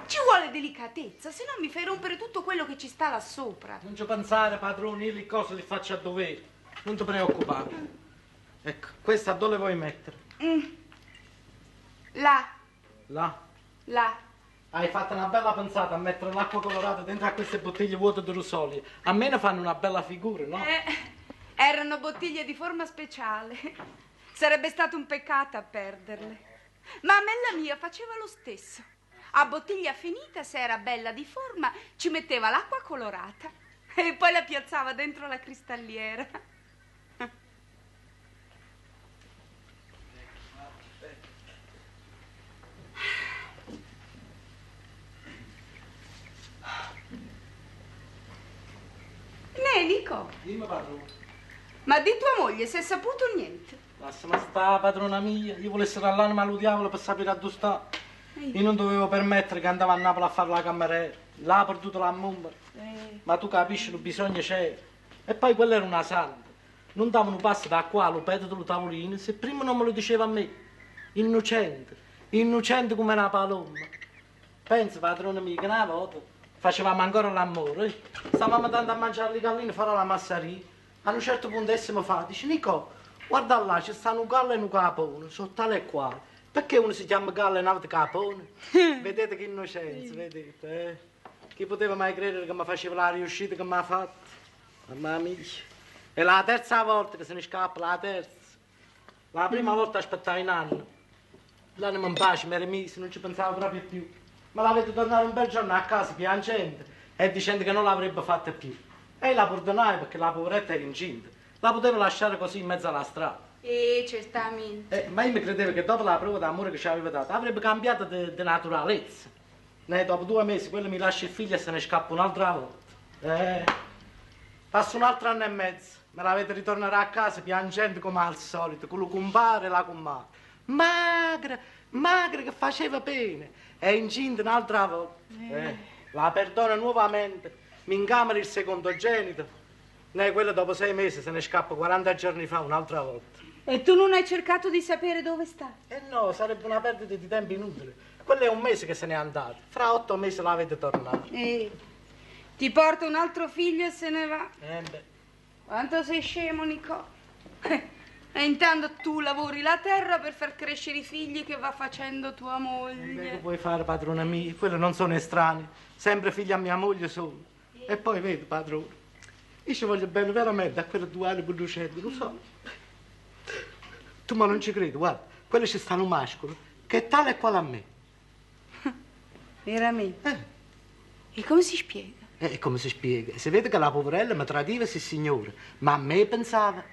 Ci vuole delicatezza, se no mi fai rompere tutto quello che ci sta là sopra. Non ci pensare, padrone, io le cose le faccio a dovere. Non ti preoccupare. Ecco, questa dove le vuoi mettere? Là, Là. là. Hai fatto una bella pensata a mettere l'acqua colorata dentro a queste bottiglie vuote di rosolio. A me ne fanno una bella figura, no? Erano bottiglie di forma speciale. Sarebbe stato un peccato a perderle. Ma Mella mia faceva lo stesso. A bottiglia finita, se era bella di forma, ci metteva l'acqua colorata e poi la piazzava dentro la cristalliera. Nico, Dimmi, padrone. ma di tua moglie si è saputo niente? Lasciami sta, padrona mia. Io volessi dall'anima al diavolo per sapere a dove sta. Io non dovevo permettere che andava a Napoli a fare la cameriera. L'ha perduto la mumma. Ma tu capisci, il bisogno c'era. E poi quella era una santa. Non dava un passo da qua, lo pedo del tavolino, se prima non me lo diceva a me. Innocente, innocente come una palomba. Pensa, padrona mia, che una volta facevamo ancora l'amore. eh. Stavamo andando a mangiare le galline fuori alla masseria. A un certo punto essa mi fa, dice, Nico, guarda là, ci stanno un gallo e un capone, sono tale e quale. Perché uno si chiama gallo e un altro capone? Vedete che innocenza, vedete, eh? Chi poteva mai credere che mi faceva la riuscita che mi ha fatto? Mamma mia. È la terza volta che se ne scappa, la terza. La prima volta aspettai un anno. L'anima in pace, mi era messo, non ci pensavo proprio più. Ma la vedo tornare un bel giorno a casa piangendo e dicendo che non l'avrebbe fatta più. E la perdonai perché la poveretta era incinta. La potevo lasciare così in mezzo alla strada. E certamente. Ma io mi credevo che dopo la prova d'amore che ci aveva dato avrebbe cambiato di naturalezza. Dopo 2 mesi quello mi lascia il figlio e se ne scappa un'altra volta. Passa un altro anno e mezzo, me la vedo ritornare a casa piangendo come al solito, con il compare e la comadre. Magra, magra che faceva pena. È incinta un'altra volta. La perdona nuovamente, mi incamera il secondogenito. Lei, quello dopo 6 mesi se ne scappa 40 giorni fa un'altra volta. E tu non hai cercato di sapere dove sta? No, sarebbe una perdita di tempo inutile. Quello è un mese che se n'è andato. Fra 8 mesi la vedo tornare. Ti porta un altro figlio e se ne va. Beh. Quanto sei scemo, Nico. E intanto tu lavori la terra per far crescere i figli che va facendo tua moglie. Beh, che puoi fare, padrona mia? Quello non sono estranei. Sempre figli a mia moglie sono. E poi vedi, padrone, io ci voglio bene veramente a quelle 2 anni producenti, lo so. Tu ma non ci credi, guarda, quello ci sta un mascolo che è tale e quale a me. Veramente? E come si spiega? E come si spiega? Si vede che la poverella mi tradiva, sì signore, ma a me pensava.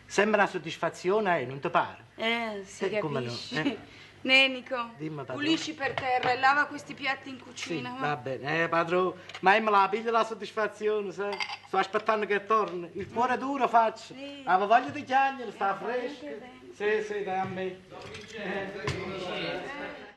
Sembra una soddisfazione, non ti pare? Si Come no? capisce. Nenico, Dimmi, padrone. pulisci per terra e lava questi piatti in cucina, Sì, va? va bene, padrone, ma io me la piglio la soddisfazione, sai? Sto aspettando che torni. Il cuore duro faccio. Sì. Avevo voglia di chiagnere, sta Va bene, fresco. bene. Sì, sì, dai a me.